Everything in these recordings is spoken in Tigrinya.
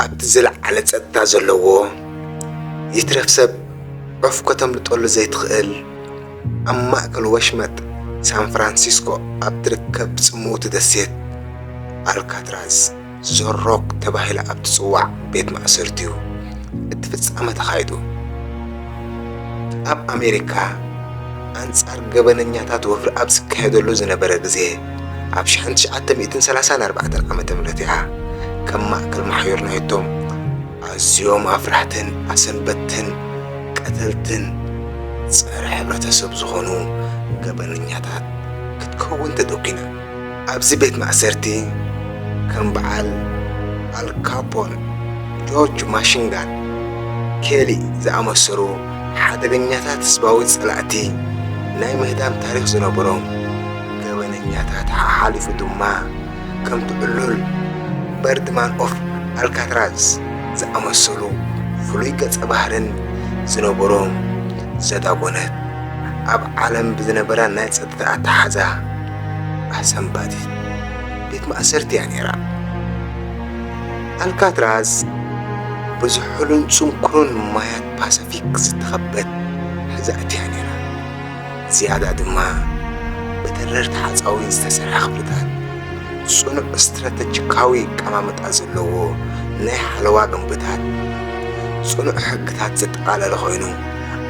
ኣብቲ ዝለዓለ ጸጥታ ዘለዎ፣ ይትረፍ ሰብ ዑፍ ከተምልጠሉ ዘይትኽእል፣ ኣብ ማእከል ወሽመጥ ሳን ፍራንሲስኮ ኣብ ትርከብ ጽምውቲ ደሴት ኣልካትራዝ፣ ዘ ሮክ ተባሂላ ኣብ ትጽዋዕ ቤት ማእሰርቲ'ዩ እቲ ፍጻመ ተኻይዱ። ኣብ ኣሜሪካ ኣንጻር ገበነኛታት ወፍሪ ኣብ ዝካየደሉ ዝነበረ ግዜ፣ ኣብ ሽሕን ትሽዓተ ሚእትን ሰላሳን ኣርባዕተን ዓመተ ምህረት እያ ከም ማእከል ማሕዩር ናይቶም ኣዝዮም ኣፍራሕትን ኣሰንበድትን ቀተልትን ጸረ ሕብረተሰብ ዝኾኑ ገበነኛታት ክትከውን ተደኲና። ኣብዚ ቤት ማእሰርቲ ከም በዓል ኣል ካፖን፣ ጆርጅ ማሽንጋን ኬሊ ዝኣመሰሉ ሓደገኛታት ህዝባዊ ጸላእቲ ናይ ምህዳም ታሪኽ ዝነበሮም ገበነኛታት፣ ሓሓሊፉ ድማ ከምቲ ዕሉል በርድማን ኦፍ ኣልካትራዝ ዝኣመሰሉ ፍሉይ ገጸ ባህርን ዝነበሮም ዘዳጎነት፣ ኣብ ዓለም ብዝነበራ ናይ ጸጥታ ኣተሓዛ ኣሰንባዲት ቤት ማእሰርቲ እያ ነይራ። ኣልካትራዝ ብዝሑልን ጽንኩርን ማያት ፓሰፊክ ዝተኸበት ሕዛእቲ እያ ነይራ። ዝያዳ ድማ ብተረርቲ ሓጻዊን ዝተሰርሐ ክፍልታት፣ ጽኑዕ ስትራተጂካዊ ኣቀማምጣ ዘለዎ ናይ ሓለዋ ግንብታት፣ ጽኑዕ ሕግታት ዘጠቓለለ ኮይኑ፣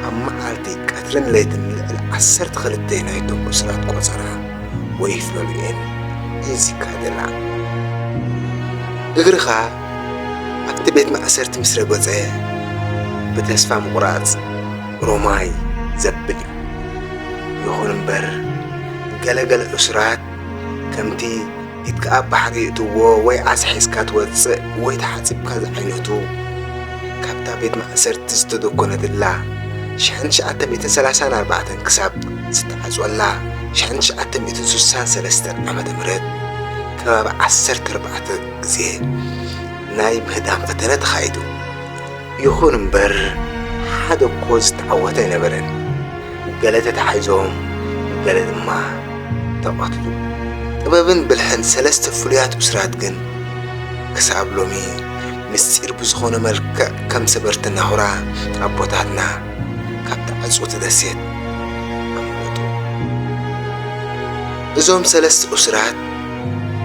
ኣብ መዓልቲ፣ ቀትርን ለይትን ልዕሊ ዓሰርተ ክልተ ናይቶም እሱራት ቆጸራ ወይ ፍሎሪኤን ሒዝካ ደላ። እግርኻ ኣብቲ ቤት ማእሰርቲ ምስ ረገጸ፣ ብተስፋ ምቑራጽ ሮማይ ዘብል እዩ። ይኹን እምበር፣ ገለ ገለ እሱራት ከምቲ ኢድካ ኣብ ባሕሪ እትዎ ወይ ዓሳ ሒዝካ ትወጽእ ወይ ተሓጺብካ ዝዓይነቱ፣ ካብታ ቤት ማእሰርቲ ዝተደኮነትላ ሽሕን ትሽዓተ ሚእትን ሰላሳን ኣርባዕተን ክሳብ ዝተዓጽወላ ሽሕን ትሽዓተ ሚእትን ስሳን ሰለስተን ዓመተ ምህረት ከባቢ ዓሰርተ ኣርባዕተ ግዜ ናይ ምህዳም ፈተነ ተኻይዱ። ይኹን እምበር፣ ሓደ እኮ ዝተዓወተ ኣይነበረን። ገለ ተታሒዞም፣ ገለ ድማ ተቐትሉ። ጥበብን ብልሕን ሰለስተ ፍሉያት እሱራት ግን ክሳብ ሎሚ ምስጢር ብዝኾነ መልክዕ ከም ሰበርቲ ናኹራ ኣቦታትና ካብታ ዕጽውቲ ደሴት ኣምለጡ። እዞም ሰለስተ እሱራት፣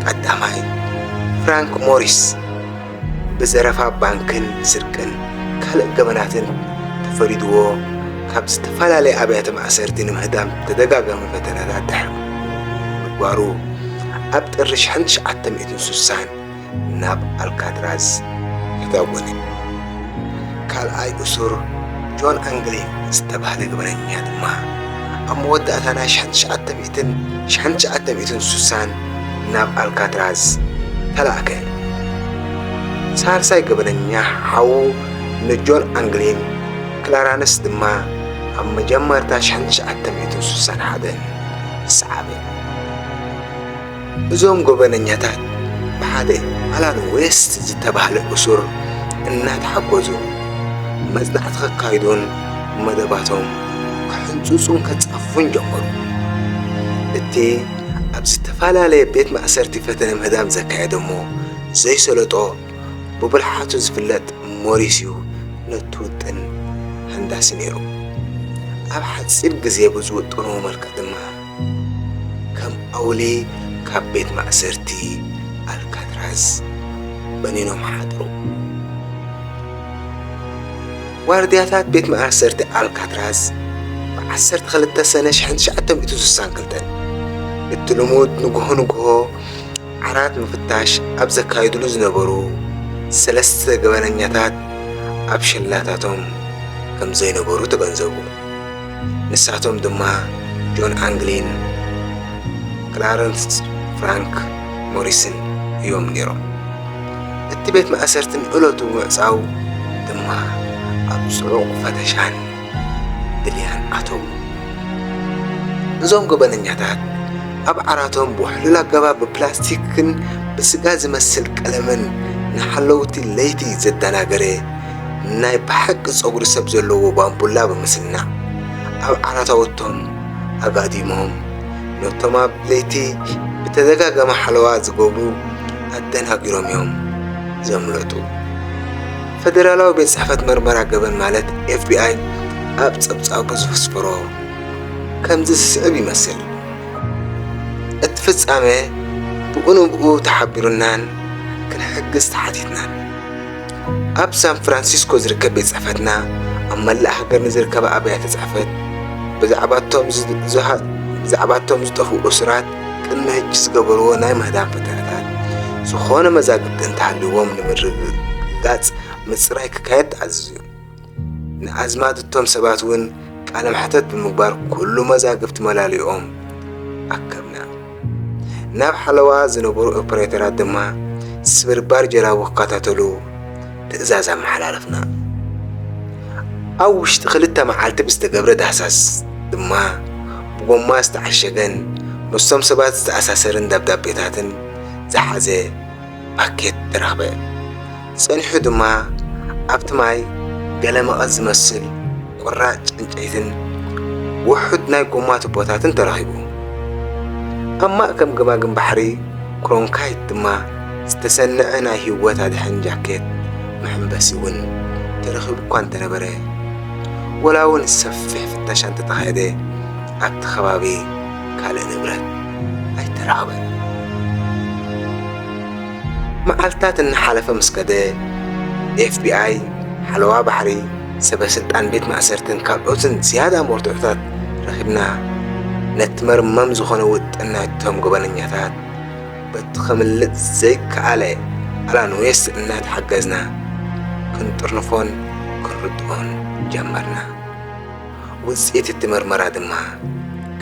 ቀዳማይ ፍራንክ ሞሪስ፣ ብዘረፋ ባንክን ስርቅን ካልእ ገበናትን ተፈሪድዎ ካብ ዝተፈላለያ ኣብያተ ማእሰርቲ ንምህዳም ተደጋጋሚ ፈተነታት ድሕሪ ምግባሩ፣ ኣብ ጥሪ ሽሕን ትሽዓተ ሚእትን ስሳን ናብ ኣልካትራዝ ተዳጎነ። ካልኣይ እሱር ጆን ኣንግሊን ዝተባህለ ገበነኛ ድማ ኣብ መወዳእታ ናይ ሽሕን ትሽዓተ ሚእትን፣ ሽሕን ትሽዓተ ሚእትን ስሳን ናብ ኣልካትራዝ ተላእከ። ሳልሳይ ገበነኛ ሓዉ ንጆን ኣንግሊን፣ ክላራንስ ድማ ኣብ መጀመርታ ሽሕን ትሽዓተ ሚእትን ስሳን ሓደን ሰዓበ። እዞም ገበነኛታት ብሓደ ኣላን ዌስት ዝተባህለ እሱር እናተሓገዙ መጽናዕቲ ከካይዱን መደባቶም ክሕንጽጹን ከጻፍፉን ጀመሩ። እቲ ኣብ ዝተፈላለየ ቤት ማእሰርቲ ፈተነ ምህዳም ዘካየደ እሞ ዘይሰለጦ ብብልሓቱ ዝፍለጥ ሞሪስ እዩ ነቲ ውጥን ሃንዳሲ ነይሩ። ኣብ ሓጺር ግዜ ብዝውጥንዎ መልክዕ ድማ ከም ኣውሊ ካብ ቤት ማእሰርቲ ኣልካትራዝ በኒኖም ሓደሩ። ዋርድያታት ቤት ማእሰርቲ ኣልካትራዝ ብ ዓሰርተ ክልተ ሰነ ሽሕን ትሽዓተ ሚእትን ስሳን ክልተን እቲ ልሙድ ንግሆ ንግሆ ዓራት ምፍታሽ ኣብ ዘካይድሉ ዝነበሩ ሰለስተ ገበነኛታት ኣብ ሸላታቶም ከም ዘይነበሩ ተገንዘቡ። ንሳቶም ድማ ጆን ኣንግሊን ክላረንስ ፍራንክ ሞሪስን እዮም ነይሮም። እቲ ቤት ማእሰርቲ ንዕለቱ ምዕጻው ድማ ኣብ ጽዑቕ ፈተሻን ድልያን ኣተዉ። እዞም ገበነኛታት ኣብ ዓራቶም ብውሕሉል ኣገባብ ብፕላስቲክን ብስጋ ዝመስል ቀለምን ንሓለውቲ ለይቲ ዘደናገረ ናይ ብሓቂ ጸጉሪ ሰብ ዘለዎ ባምቡላ ብምስናዕ፣ ኣብ ዓራታውቶም ኣጋዲሞም ነቶም ኣብ ለይቲ ብተደጋጋሚ ሓለዋ ዝገብሩ ኣደናጊሮም እዮም ዘምለጡ። ፈደራላዊ ቤት ጽሕፈት መርመራ ገበን ማለት ኤፍ ቢ ኣይ ኣብ ጸብጻቡ ዘስፈሮ ከምዚ ዝስዕብ ይመስል። እቲ ፍጻመ ብኡ ንብኡ ተሓቢሩናን ክንሕግዝ ተሓቲትናን። ኣብ ሳን ፍራንሲስኮ ዝርከብ ቤት ጽሕፈትና ኣብ መላእ ሃገር ንዝርከባ ኣብያተ ጽሕፈት ብዛዕባቶም ዝሃ- ብዛዕባቶም ዝጠፍኡ እሱራት ቅድሚ ሕጂ ዝገበርዎ ናይ ምህዳም ፈተነታት ዝኾነ መዛግብቲ እንተሃልዎም ንምርግጋጽ ምጽራይ ክካየድ ተኣዚዙ። ንኣዝማድ እቶም ሰባት እውን ቃለ መሕተት ብምግባር ኩሉ መዛግብቲ መላሊኦም ኣከብና። ናብ ሓለዋ ዝነበሩ ኦፕሬተራት ድማ ስብርባር ጀላቡ ክከታተሉ ትእዛዝ ኣመሓላለፍና። ኣብ ውሽጢ ክልተ መዓልቲ ብዝተገብረ ዳህሳስ ድማ ብጎማ ዝተዓሸገን ምስቶም ሰባት ዝተኣሳሰርን ደብዳቤታትን ዝሓዘ ፓኬት ተረኽበ። ጸኒሑ ድማ ኣብቲ ማይ ገለ መቐስ ዝመስል ቁራጭ ዕንጨይትን ውሑድ ናይ ጎማ ቱቦታትን ተረኺቡ። ኣብ ማእከም ገማግም ባሕሪ ክሮንካይት ድማ ዝተሰንዐ ናይ ህይወት ኣድሕን ጃኬት መሐንበሲ እውን ተረኺቡ እኳ እንተነበረ፣ ወላ እውን ሰፊሕ ፍተሻ እንተተኻየደ ኣብቲ ከባቢ ካልእ ንብረት ኣይተረኽበን። መዓልታት እናሓለፈ ምስ ከደ፣ ኤፍ ቢ ኣይ፣ ሓለዋ ባሕሪ፣ ሰበ ስልጣን ቤት ማእሰርትን ካልኦትን ዝያዳ መርትዖታት ረኺብና፣ ነቲ መርመም ዝኾነ ውጥን ናይቶም ገበነኛታት በቲ ከምልጥ ዘይከኣለ ኣላን ዌስት እናተሓገዝና ክንጥርንፎን ክንርድኦን ጀመርና። ውጽኢት እቲ መርመራ ድማ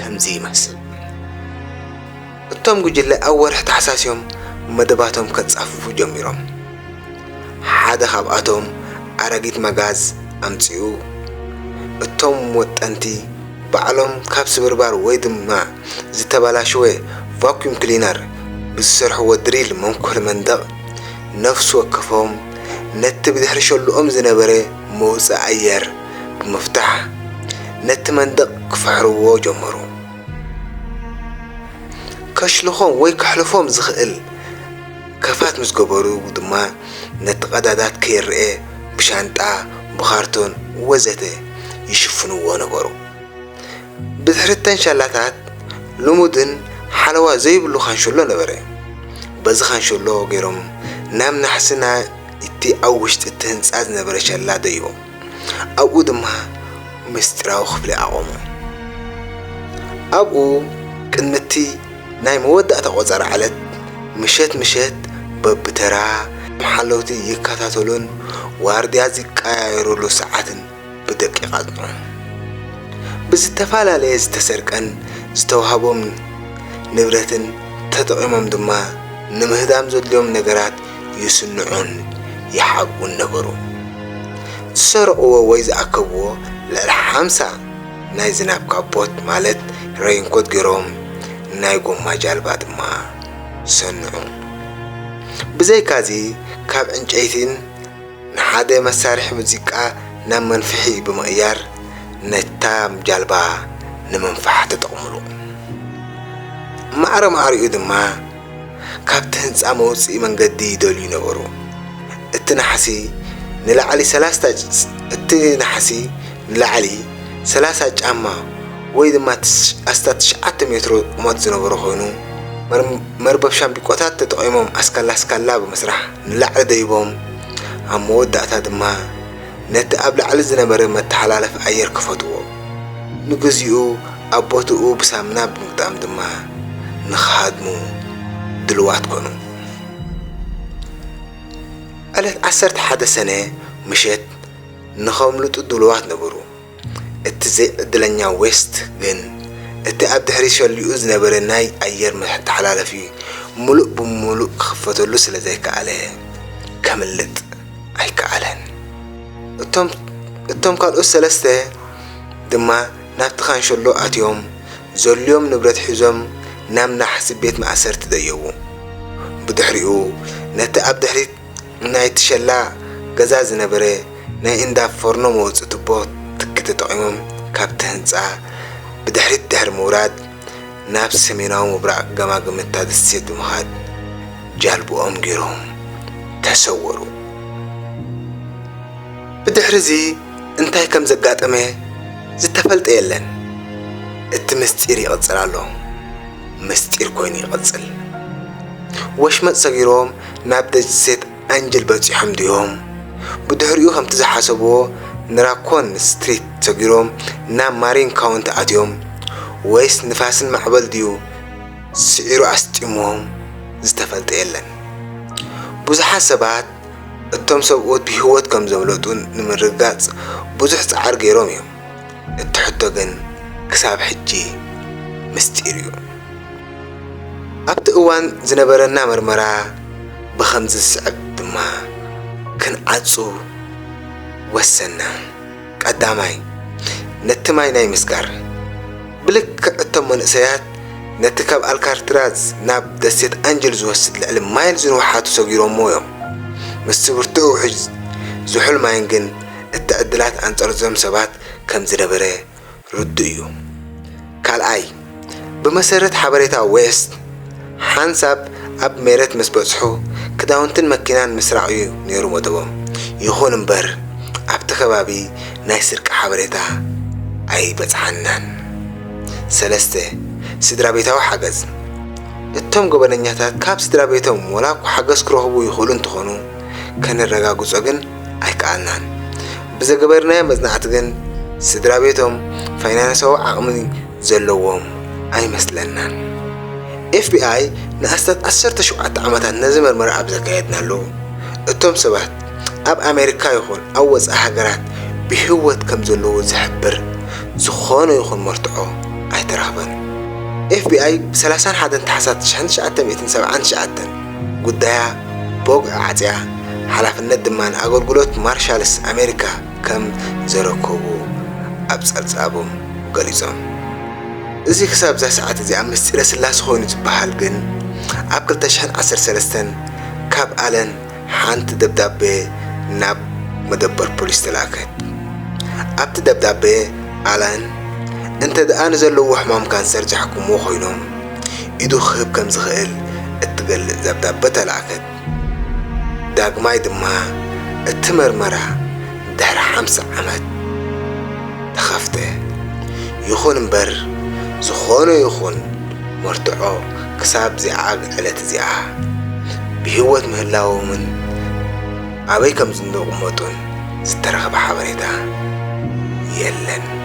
ከምዚ ይመስል። እቶም ጉጅለ ኣብ ወርሒ ታሕሳስ እዮም መደባቶም ከጻፍፉ ጀሚሮም። ሓደ ካብኣቶም ኣረጊት መጋዝ ኣምጺኡ፣ እቶም ወጠንቲ ባዕሎም ካብ ስብርባር ወይ ድማ ዝተበላሸወ ቫኩዩም ክሊነር ብዝሰርሕዎ ድሪል መንኮሊ መንደቕ ነፍሲ ወከፎም ነቲ ብድሕሪ ሸልኦም ዝነበረ መውጽኢ ኣየር ብምፍታሕ ነቲ መንደቕ ክፍሕርዎ ጀመሩ። ከሽልኾም ወይ ከሕልፎም ዝኽእል ከፋት ምስ ገበሩ ድማ ነቲ ቀዳዳት ከይረኣ ብሻንጣ፣ ብኻርቶን ወዘተ ይሽፍንዎ ነበሩ። ብድሕሪ እተን ሸላታት ልሙድን ሓለዋ ዘይብሉ ካንሸሎ ነበረ። በዚ ካንሸሎ ገይሮም ናብ ናሕሲ ናይቲ ኣብ ውሽጢ እቲ ህንጻ ዝነበረ ሸላ ደይቦም። ኣብኡ ድማ ምስጢራዊ ክፍሊ ኣቖሙ። ኣብኡ ቅድሚ እቲ ናይ መወዳእታ ቆጸራ ዕለት ምሸት ምሸት በብተራ ሓለውቲ ይከታተሉን ዋርድያ ዝቀያየሩሉ ሰዓትን ብደቂቕ ኣጽንዑ። ብዝተፈላለየ ዝተሰርቀን ዝተዋህቦም ንብረትን ተጠቒሞም ድማ ንምህዳም ዘድልዮም ነገራት ይስንዑን ይሓብኡን ነበሩ። ዝሰረቕዎ ወይ ዝኣከብዎ ልዕሊ ሓምሳ ናይ ዝናብ ካቦት ማለት ሬይንኮት ገይሮም ናይ ጎማ ጃልባ ድማ ሰንዑ። ብዘይካዚ ካብ ዕንጨይትን ንሓደ መሳርሒ ሙዚቃ ናብ መንፍሒ ብምቕያር ነታ ጃልባ ንምንፋሕ ተጠቕሙሉ። ማዕረ ማዕሪኡ ድማ ካብቲ ህንጻ መውጽኢ መንገዲ ይደልዩ ነበሩ። እቲ ናሕሲ ንላዕሊ ሰላሳ እቲ ናሕሲ ንላዕሊ ሰላሳ ጫማ ወይ ድማ ኣስታት ትሽዓተ ሜትሮ ቁመት ዝነበሮ ኮይኑ፣ መርበብ ሻምቢቆታት ተጠቒሞም ኣስካላ ኣስካላ ብምስራሕ ንላዕሊ ደይቦም፣ ኣብ መወዳእታ ድማ ነቲ ኣብ ላዕሊ ዝነበረ መተሓላለፊ ኣየር ከፈትዎ። ንግዚኡ ኣብ ቦትኡ ብሳሙና ብምግጣም ድማ ንኽሃድሙ ድልዋት ኮኑ። ዕለት ዓሰርተ ሓደ ሰነ ምሸት ንኸምልጡ ድሉዋት ነበሩ። እቲ ዘይዕድለኛ ዌስት ግን፣ እቲ ኣብ ድሕሪት ሸሊኡ ዝነበረ ናይ ኣየር መተሓላለፊ ምሉእ ብምሉእ ክኽፈተሉ ስለ ዘይከኣለ፣ ከምልጥ ኣይከኣለን። እቶም ካልኦት ሰለስተ ድማ ናብቲ ካንሸሎ ኣትዮም፣ ዘድልዮም ንብረት ሒዞም ናብ ናሕሲ ቤት ማእሰርቲ ደየቡ። ብድሕሪኡ ነቲ ኣብ ድሕሪት ናይቲ ሸላ ገዛ ዝነበረ ናይ እንዳ ፎርኖ መውጽኢ ቱቦ ትኪ ተጠቒሞም ካብቲ ህንጻ ብድሕሪት ድሕሪ ምውራድ ናብ ሰሜናዊ ምብራቕ ገማግም እታ ደሴት ብምኻድ ጃልብኦም ገይሮም ተሰወሩ። ብድሕርዚ እንታይ ከም ዘጋጠመ ዝተፈልጠ የለን። እቲ ምስጢር ይቕጽል ኣሎ። ምስጢር ኮይኑ ይቕጽል። ወሽመጥ ሰጊሮም ናብ ደሴት ኣንጀል በጺሖም ድዮም? ብድሕሪኡ ከምቲ ዝሓሰብዎ ንራኮን ስትሪት ሰጊሮም ናብ ማሪን ካውንቲ ኣትዮም? ወይስ ንፋስን ማዕበል ድዩ ስዒሩ ኣስጢምዎም? ዝተፈልጠ የለን። ብዙሓት ሰባት እቶም ሰብኡት ብህይወት ከም ዘምለጡ ንምርግጋጽ ብዙሕ ጻዕሪ ገይሮም እዮም። እቲ ሕቶ ግን ክሳብ ሕጂ ምስጢር እዩ። ኣብቲ እዋን ዝነበረና መርመራ ብኸምዚ ዝስዕብ ድማ ክንዓጹ ወሰንና። ቀዳማይ፣ ነቲ ማይ ናይ ምስጋር። ብልክዕ እቶም መንእሰያት ነቲ ካብ ኣልካትራዝ ናብ ደሴት ኣንጀል ዝወስድ ልዕሊ ማይል ዝንውሓቱ ሰጊሮምዎ እዮም። ምስቲ ብርቱዕ ውሕጅ ዝሑል ማይን ግን እቲ ዕድላት ኣንጻር እዞም ሰባት ከም ዝነበረ ርዱእ እዩ። ካልኣይ፣ ብመሰረት ሓበሬታ ዌስት፣ ሓንሳብ ኣብ ሜረት ምስ በጽሑ ክዳውንትን መኪናን ምስራቕ እዩ ነይሩ መደቦም። ይኹን እምበር ኣብቲ ከባቢ ናይ ስርቂ ሓበሬታ ኣይበጽሓናን። ሰለስተ፣ ስድራ ቤታዊ ሓገዝ። እቶም ገበነኛታት ካብ ስድራ ቤቶም ወላ እኳ ሓገዝ ክረኽቡ ይኽእሉ እንተኾኑ፣ ከነረጋግጾ ግን ኣይከኣልናን። ብዘገበርናዮ መጽናዕቲ ግን ስድራ ቤቶም ፋይናንሳዊ ዓቕሚ ዘለዎም ኣይመስለናን። ኤፍ ቢ ኣይ ንኣስታት ዓሰርተ ሸውዓተ ዓመታት ነዚ መርመራ ኣብ ዘካየድናሉ፣ እቶም ሰባት ኣብ ኣሜሪካ ይኹን ኣብ ወጻኢ ሃገራት ብህይወት ከም ዘለዉ ዝሕብር ዝኾነ ይኹን መርትዖ ኣይተረኽበን። ኤፍ ቢ ኣይ ብ ሰላሳን ሓደን ታሕሳስ ሺሕ ትሽዓተ ሚእትን ሰብዓን ትሽዓተን ጉዳያ ብወግዒ ዓጽያ፣ ሓላፍነት ድማ ንኣገልግሎት ማርሻልስ ኣሜሪካ ከም ዘረከቡ ኣብ ጸብጻቦም ገሊጾም። እዚ ክሳብ እዛ ሰዓት እዚኣ ምስጢረ ስላሴ ኮይኑ ዝበሃል ግን፣ ኣብ ክልተ ሽሕን ዓሰርተ ሰለስተን ካብ ኣለን ሓንቲ ደብዳቤ ናብ መደበር ፖሊስ ተላእከት። ኣብቲ ደብዳቤ ኣለን እንተ ደኣ ንዘለዎ ሕማም ካንሰር ዝሕክምዎ ኮይኖም፣ ኢዱ ክህብ ከም ዝኽእል እትገልጽ ደብዳቤ ተላእከት። ዳግማይ ድማ እቲ መርመራ ድሕሪ ሓምሳ ዓመት ተኸፍተ። ይኹን እምበር፣ ዝኾነ ይኹን መርትዖ ክሳብ እዚኣ ዕለት እዚኣ ብህይወት ምህላዎምን ኣበይ ከም ዝቕመጡን ዝተረኽበ ሓበሬታ የለን።